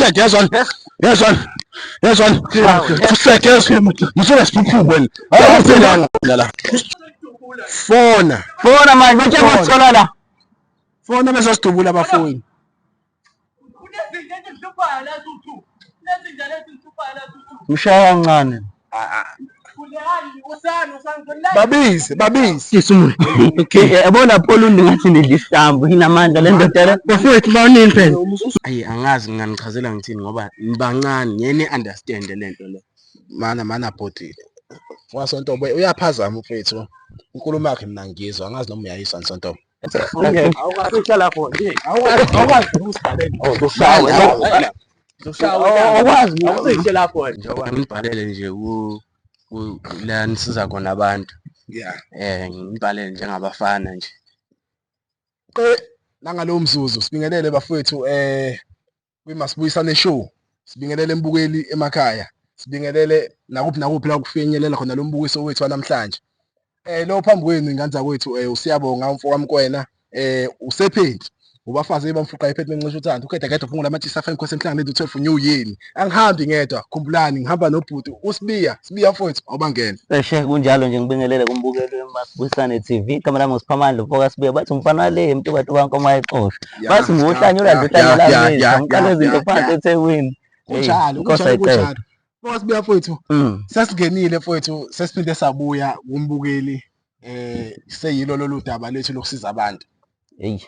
Fusek yezwa. Yezwa. Yezwa. Fusek yezwa. Musuka siphuphu wena. Awuselanga la. Fona. Fona manje bathe masithola la. Fona bese sidubula abafoni. Mshaya kancane. Babize, babize. Okay, yabona Paul ngathi nidla istambu inamandla le ndoda le. Bafowethu bawunini phela. Ayi angazi nginganichazela ngithini ngoba nibancane ngeke ni-understand le nto le. Mana mana bhuti. Wasontobe uyaphazama mfethu. Inkulumo yakhe mina ngiyizwa angazi noma uyayizwa Nsontobe. Njengoba ngibhalele nje la nisiza khona abantu. Yeah. Ngibhalele njengabafana nje. Nangalowo mzuzu sibingelele bafowethu kwiMasibuyisane Show. Sibingelele mbukeli emakhaya. Sibingelele nakuphi nakuphi la kufinyelela khona lo mbukiso wethu wanamhlanje. Lo phambi kwenu ingane zakwethu uSiyabonga umfo kaMkwena usephenti. Ubafazi bamfuqa iphethi bencisha uthando. Ukhetha khetha uphungula amatshisa afa inkosi emhlanga lethu 12 new yini. Angihambi ngedwa, khumbulani ngihamba nobhuti uSibiya. Sibiya mfowethu awubangene. Eshe kunjalo nje ngibingelele kumbukeli weMasibuyisane TV. Igama lami nguSiphamandla uMfoka Sibiya. Bathi umfana le mntu kankomo ayixoshwa. Bathi nguhlanya ulandla uhlanya lami. Ngiqala izinto phansi eThekwini. Kunjalo, kunjalo, kunjalo. Mfoka Sibiya mfowethu. Sesingenile mfowethu, sesiphinde sabuya kumbukeli seyilo lolu daba lethu lokusiza abantu. Hey.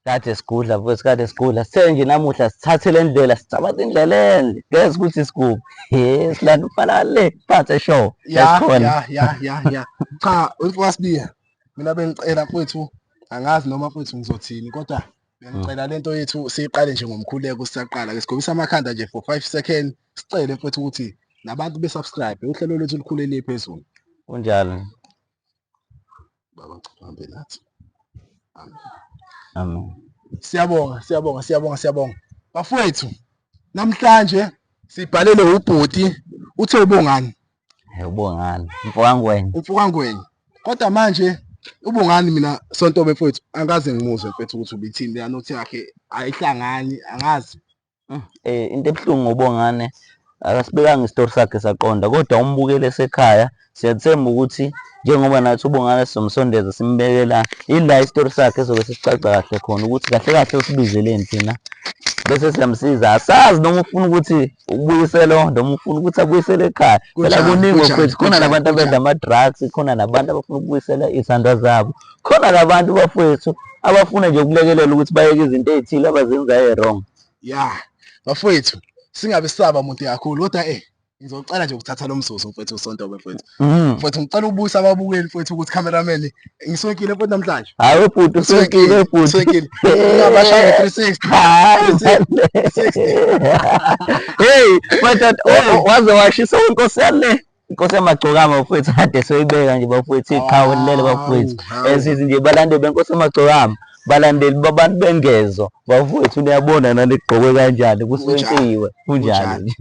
Kade sigudla mfowethu, kade sigudla. Sithe nje namuhla sithathe le ndlela, sithabatha indlela ende. Ngeke ukuthi sigubhe. He, silanda umfana le phansi eshow. Ya, ya, ya, ya, ya. Cha, umfoka Sibiya. Mina bengicela mfowethu, angazi noma mfowethu ngizothini kodwa bengicela lento yethu siyiqale nje ngomkhuleko sisaqala. Ke sigobisa amakhanda nje for 5 seconds. Sicele mfowethu ukuthi nabantu be-subscribe uhlelo lwethu lukhulele phezulu. Kunjalo. Baba ngicela uhambe nathi. Amen. Amen. Siyabonga, siyabonga, siyabonga, siyabonga. Bafowethu, namhlanje sibhalele ubhuti uthe uBongani. Ubongani. MfokaNgwenya. UmfokaNgwenya. Kodwa manje uBongani mina Sontobe mfowethu angikaze ngimuzwe mfethu ukuthi ubithini leya nothi yakhe ayihlangani angazi. Into ebuhlungu ngoBongane akasibekanga isitori sakhe saqonda kodwa umbukeli esekhaya siyathemba ukuthi njengoba nathi uBongane sizomsondeza simbeke la ila isitori sakhe ezobe sesicaca kahle khona ukuthi kahle kahle usibizeleni thina bese siyamsiza. Asazi noma ufuna ukuthi ubuyiselo noma ufuna ukuthi abuyisele ekhaya. Phela kuningi bafethu, khona nabantu abenza ama-drugs, khona nabantu abafuna ukubuyisela iy'thandwa zabo, khona nabantu bafethu abafuna nje ukulekelela ukuthi bayeke izinto ey'thile abazenzayo e-wrong. Ya, bafowethu singabe sisaba muntu kakhulu kodwa ngizocela nje ukuthatha lo mzuzu mfowethu uSontobe mfowethu. Mfowethu ngicela ubuyisa ababukeli mfowethu ukuthi cameraman ngiswenkile mfowethu namhlanje. Hayi bhuti uswenkile bhuti. Uswenkile. Ungabashaya 360. Hayi. Hey, madoda waze washisa inkosi yale. Inkosi yamagcokama bafowethu kade soyibeka nje bafowethu iqhawe lilele bafowethu. Esithi nje balandeli benkosi yamagcokama, balandeli babantu bengezo bafowethu niyabona nani kugqokwe kanjani kuswenkiwe kunjalo nje.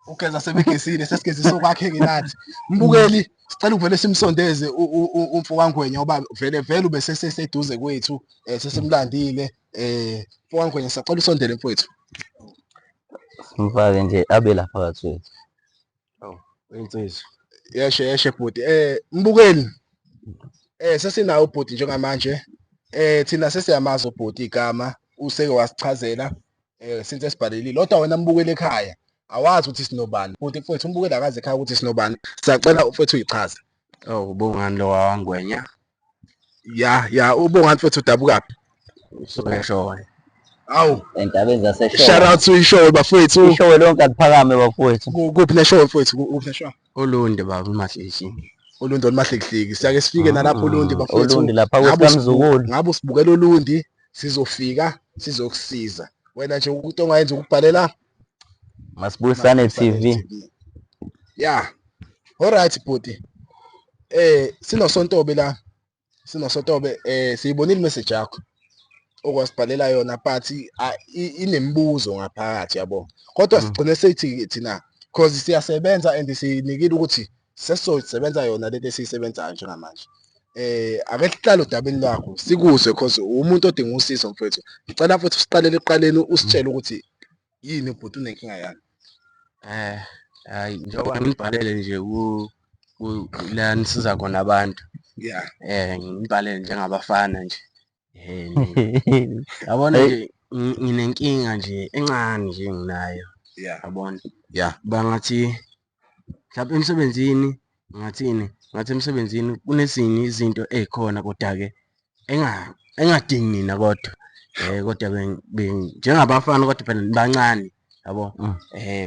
Ugeza sebegesile sesigezisa okwakhe-ke nathi. Mbukeli sicela ukuvele simsondeze umfo kaNgwenya ngoba vele vele ube seseduze kwethu sesimlandile mfo kaNgwenya siyacela usondele mfowethu. Simfake nje abe lapha phakathi kwethu. Oh, insizwa. Yeshe yeshe bhuti. Mbukeli sesinawo ubhuti njengamanje. Thina sesiyamazi ubhuti igama useke wasichazela since esibhalelile. Kodwa wena mbukeli ekhaya awazi ukuthi sinobani. Bhuti mfowethu umbukeli akazi ekhaya ukuthi sinobani. Siyacela mfowethu uyichaze. Oh, uBongani lo waNgwenya. Ya ya uBongani mfowethu udabukaphi? Usuke eShowe. Awu. Entabeni zaseShowe. Shout out to iShowe bafowethu. IShowe lonke aliphakame bafowethu. Kuphi neShowe mfowethu? Kuphi neShowe? Olundi baba uMahlishi. Olundi olumahlikihliki. Siyake sifike nalapho Olundi bafowethu. Olundi lapha kwesikamzukulu. Ngabe usibukela Olundi sizofika sizokusiza. Wena nje ukuthi ongayenza ukubhalela Masibuyisane TV. Ya. Alright bhuti. SinoSontobe la. SinoSontobe siyibonile message yakho okwasibhalela yona but inemibuzo ngaphakathi yabo. Kodwa sigcine sethi thina because siyasebenza and sinikile ukuthi sesizosebenza yona lento esiyisebenzayo njengamanje. Ake sihlale odabeni lwakho sikuzwe because umuntu odinga usizo mfethu. Ngicela futhi usiqalele ekuqaleni usitshele ukuthi Yini ubhuti unenkinga yani? Eh, hayi njengoba ngibhalele nje ku la nisiza khona abantu. Yeah. Eh, ngibhalele njengabafana nje. Eh, yabona nje nginenkinga nje encane nje nginayo. Yeah. Yabona? Yeah. Bangathi mhlawumbe emsebenzini ngathini ngathi emsebenzini kunezinye izinto ey'khona koda-ke engadingi nina kodwa kodwa njengabafana kodwa phela nibancane yabo.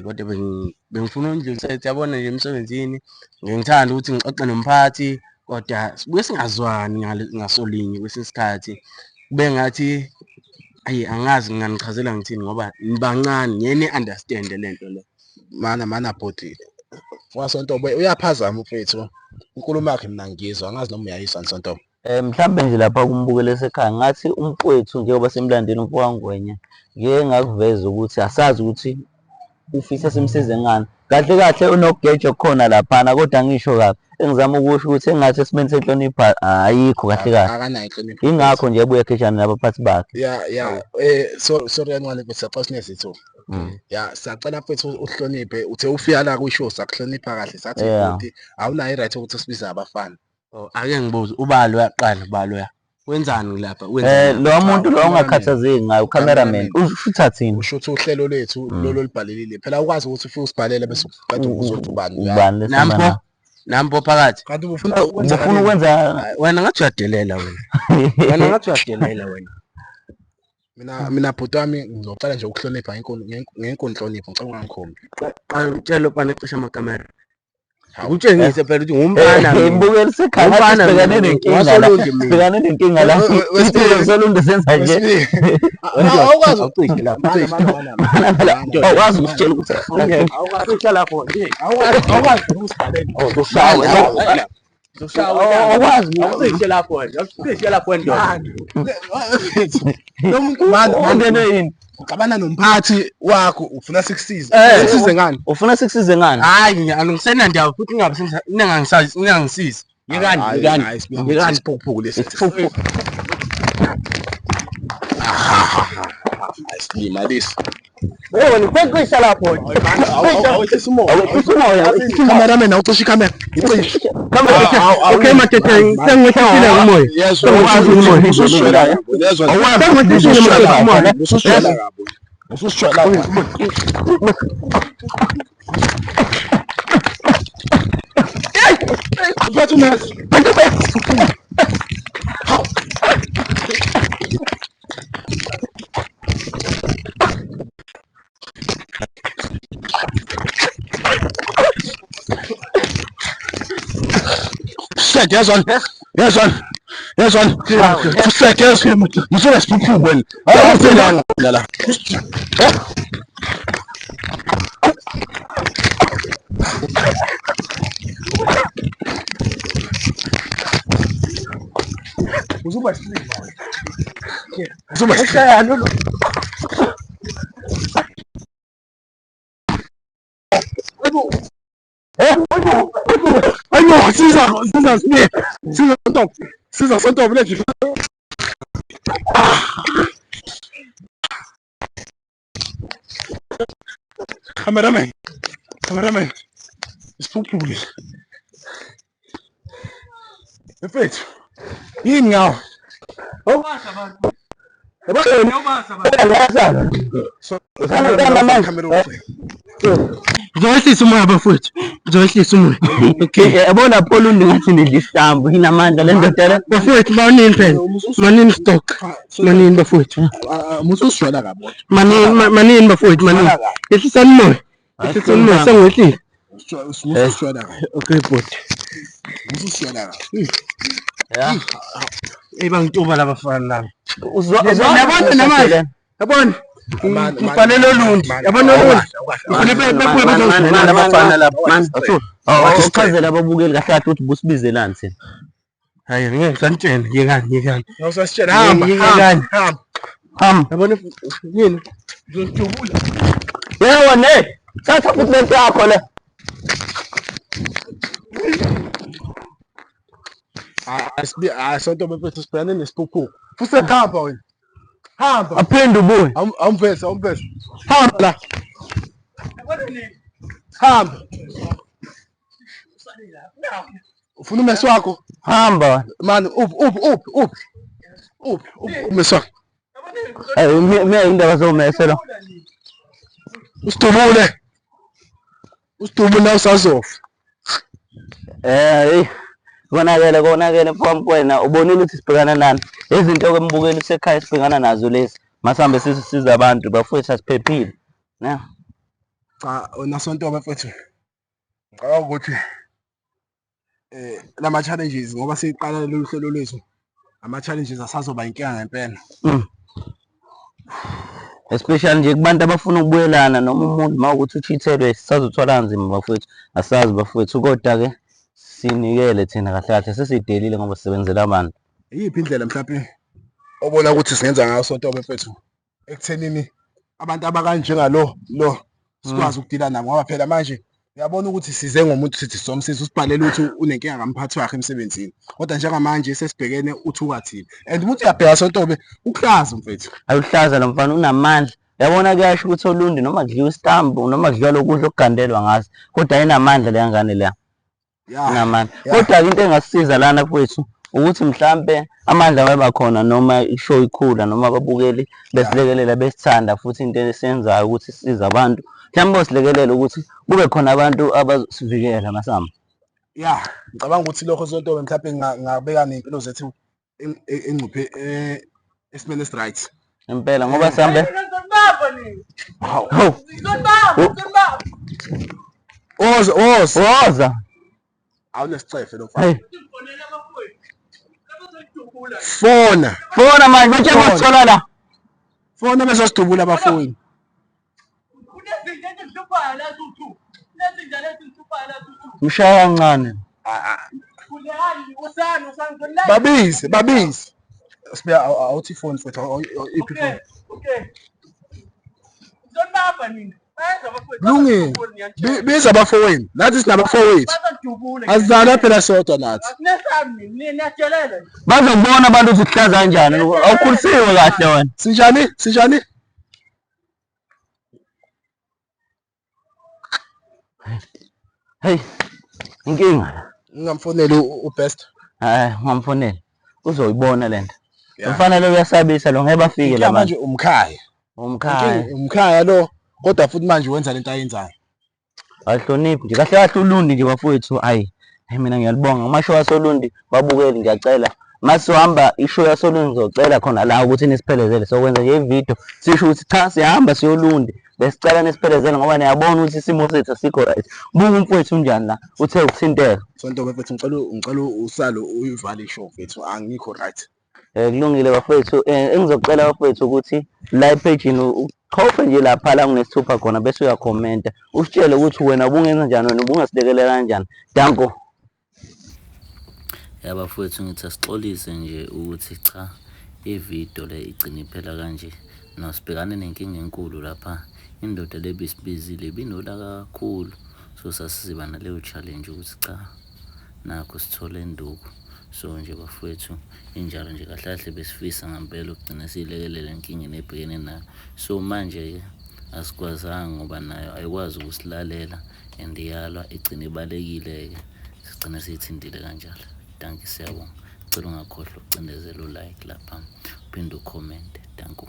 Kodwa bengifuna ukundlulisela ukuthi yabona nje emsebenzini ngithanda ukuthi ngixoxe nomphathi kodwa sibuye singazwani ngasolinye kwesinye isikhathi. Kube ngathi ayi angazi nginganichazela ngithini ngoba nibancane ngeke ni-understand-e le nto le. Mana mana bhuti. Wasontobo uyaphazama mfethu. Inkulumo yakhe mina ngiyizwa angazi noma uyayizwa Nsontobo. Eh mhlambe nje lapha kumbukele esekhaya ngathi umfowethu njengoba simlandela umfo kaNgwenya ngeke ngakuveza ukuthi asazi ukuthi ufisa simsize ngani. Kahle kahle unokugeja okukhona laphana kodwa ngisho kabi engizama ukusho ukuthi engathi esimeni senhlonipho ayikho kahle kahle. Akanayo inhlonipho. Ingakho nje ebuye ekheshana nabaphathi bakhe. Yeah yeah sorry kancane mfethu siyacela sinezithuba. Ya siyacela mfethu uhloniphe uthe ufika la kwi-show sakuhlonipha kahle sathi bhuti awunayo i-right ukuthi usibize abafana. Oh, ake ngibuze ubalo uyaqala ubalo ya wenzani lapha wenzani? Lo muntu lo ongakhathazeki ngayo ucameraman ushutha thina. Ushutha uhlelo lethu lolu olubhalelile. Phela ukwazi ukuthi ufike usibhalele bese uqeda ukubuza ukuthi ubani. Ubani Nampo nampo phakathi. Kanti ubufuna ukwenza Ufuna ukwenza wena ngathi uyadelela wena. Wena ngathi uyadelela wena. Mina bhuti wami ngizocela nje ukuhlonipha ngenkonhlonipho ngicela ungangikhombi. Qala utshele ubani ecisha amakamera. Ukutshengise phela ukuthi ngumfana mina. Mbukeli sekhaya Ngumfana sibhekane mina, nenkinga la. waSolundi mina. Sibhekane nenkinga la. Solundi senza nje. Awukwazi Awucishe lapho, Mana, mana, mana, mana. Awukwazi ukusitshela ukuthi Awucishe lapho nje. Awukwazi ukusibhalela. ushawe. Awukwazi Awucishe lapho nje. Awucishe lapho ndoda. Lo muntu mana mana ungene yini? uxabana nomphathi wakho ufuna sikusize. Eh. Sikusize ngani? Ufuna sikusize ngani? Hayi angisenandawo futhi ingabe ningangisizi. Yekani, yekani. Yekani isiphukuphuku lesi. Isilima lesi. Wena uqeqesha lapho. Awehlisa umoya. Awehlisa umoya. Cameraman awucishe ikhamera. Icishe. Okay madoda sengihlisile umoya. Yezwa. Sengihlisile umoya. Yezwa. Sengihlisile umoya. Ususishwela kabi. Ususishwela kabi. Uphethe umese. Shit, yezwa. Yezwa. Yezwa. Shit, yezwa. Musuke siphuphu wena. Awuselanga la. Uzuba isilima. Uzuba isilima. Ayo, siza, siza, siza, siza Sontobo, siza Sontobo lethu. Cameraman, cameraman, isiphuphu lesi. Mfethu, yini ngawo? Ngizowehlisa umoya bafowethu. Ngizowehlisa umoya. Okay. Yabona lapho olundi ngathi nidla isitambu inamandla le ndoda le. Bafowethu manini phela. Manini stock. Manini bafowethu. Mususijwayela kabi. Manini manini bafowethu manini. Yehlisani umoya. Yehlisani umoya sengiwehlile. Mususijwayela kabi. Okay bhuti. Mususijwayela kabi. Ya. Ey bangituba laba fana laba. Uzwa Yabona namanje. Yabona? Ngifanele olundi. Yabona olundi. Ngifanele bebuye bezongizwa Abafana lapha. Awuchazele ababukeli kahle kahle ukuthi busibizelani thina. Hayi ngeke ngisanitshela yekani yekani. Awusasitshela hamba Yekani. hamba. Hamba. Yabona yini? Ngizodubula. Yebo ne. Thatha futhi lento yakho le. Hayi Sontobo mfethu sibhekane nesiphuphu. Futhi sehamba wena. Hamba. Aphinde ubuye. Awumvese, awumvese. Hamba la. Hamba. Ufuna umesi wakho? Hamba. Mani uphi uphi uphi uphi? Uphi uphi umesi wakho? Hey, mina indaba zomese lo. Usidubule. Usidubule usazofa. Eh, hey. Konakele konakele mfowethu ubonile ukuthi sibhekana nani. Izinto kwembukeli sekhaya sibhekana nazo lezi. Masihambe sisiza abantu bafowethu asiphephile. Ne? Cha, wena Sonto bafethu. Ngicabanga ukuthi lama challenges ngoba siqala lolu hlelo lwethu ama challenges asazoba inkinga ngempela. Especially nje kubantu abafuna ukubuyelana noma umuntu uma ukuthi uchithelwe sisazothola kanzima bafowethu asazi bafowethu kodwa-ke sinikele thina kahle kahle sesidelile ngoba sisebenzela abantu. Iyiphi indlela mhlawumbe obona ukuthi singenza ngayo Sonto bafethu ekuthenini abantu abakanjengalo lo sikwazi ukudila nabo ngoba phela manje uyabona ukuthi size ngomuntu sithi somsiza usibhalele ukuthi unenkinga kamphathi wakhe emsebenzini kodwa njengamanje sesibhekene uthuka thina and umuntu uyabheka Sontobe ukuhlaza mfethu. Aluhlaza lo mfana unamandla. Yabona kuyasho ukuthi olundi noma kudliwa isitambu noma kudliwa lokudla okugandelwa ngaso kodwa ayinamandla leya ngane leya. Unamandla. Kodwa-ke into engasisiza lana mfowethu ukuthi mhlampe amandla weba khona noma ishow ikhula noma ababukeli besilekelela besithanda futhi into esiyenzayo ukuthi sisize abantu mhlawumbe bosilekelela ukuthi kube khona abantu abazosivikela masamba. Ya, ngicabanga ukuthi lokho Sontobe mhlawumbe ngingabeka ney'mpilo zethu engcuphe esimeni esi-right. Impela ngoba sihambe. Hawu. Woza, woza. Woza. Awunesicefe lo mfana. Fona. Fona manje bathe basithola la. Fona bese sidubula abafowenu. Mshaya kancane. Babize, babize. Sibuya awuthi ifoni mfethu, iphi ifoni? Kulungile. Biza abafowenu. Nathi sinabafowethu. Asizalwa phela sodwa nathi. Bazobona abantu ukuthi kuhlaza kanjani. Awukhulisiwe kahle wena. Sinjani? Sinjani? Hey, inkinga la. Ngingamfoneli uBest. Hayi, ungamfoneli. Uzoyibona lento. Umfana lo uyasabisa lo ngeke bafike la manje umkhaya. Umkhaya. Umkhaya lo kodwa futhi manje wenza lento ayenzayo. Ayihloniphi nje kahle kahle uLundi nje bafowethu ayi hayi mina ngiyalibonga amashow asoLundi babukeli ngiyacela masizohamba ishow yasoLundi ngizocela khona la ukuthi nisiphelezele sokwenza nje ividiyo sisho ukuthi cha siyahamba siyolundi besicela nisiphelezele ngoba niyabona ukuthi isimo sethu asikho right buka umfowethu unjani la uthe ukuthinteka Sonto mfethu ngicela ngicela usale uyivale ishow mfethu angikho right. Kulungile bafowethu, engizocela bafowethu ukuthi la ephejini uchofe nje lapha la kunesithupha khona bese uyakhomenta usitshele ukuthi wena ubungenza njani wena ubungasilekelela kanjani. Danko. Ya bafowethu ngithi asixolise nje ukuthi cha ividiyo le igcine iphela kanje. No sibhekane nenkinga enkulu lapha indoda le bisibizile ibinolaka kakhulu so sasiziba naleyo challenge ukuthi cha nakhu sithole induku so nje bafowethu injalo nje kahle kahle besifisa ngampela ukugcina siyilekelela enkingeni ebhekene nayo so manje-ke asikwazanga ngoba nayo ayikwazi ukusilalela and iyalwa igcine ibalekile-ke sigcine siyithintile kanjalo danki siyabonga cela ungakhohlwa ukucindezela ulike lapha uphinde ucommente danku.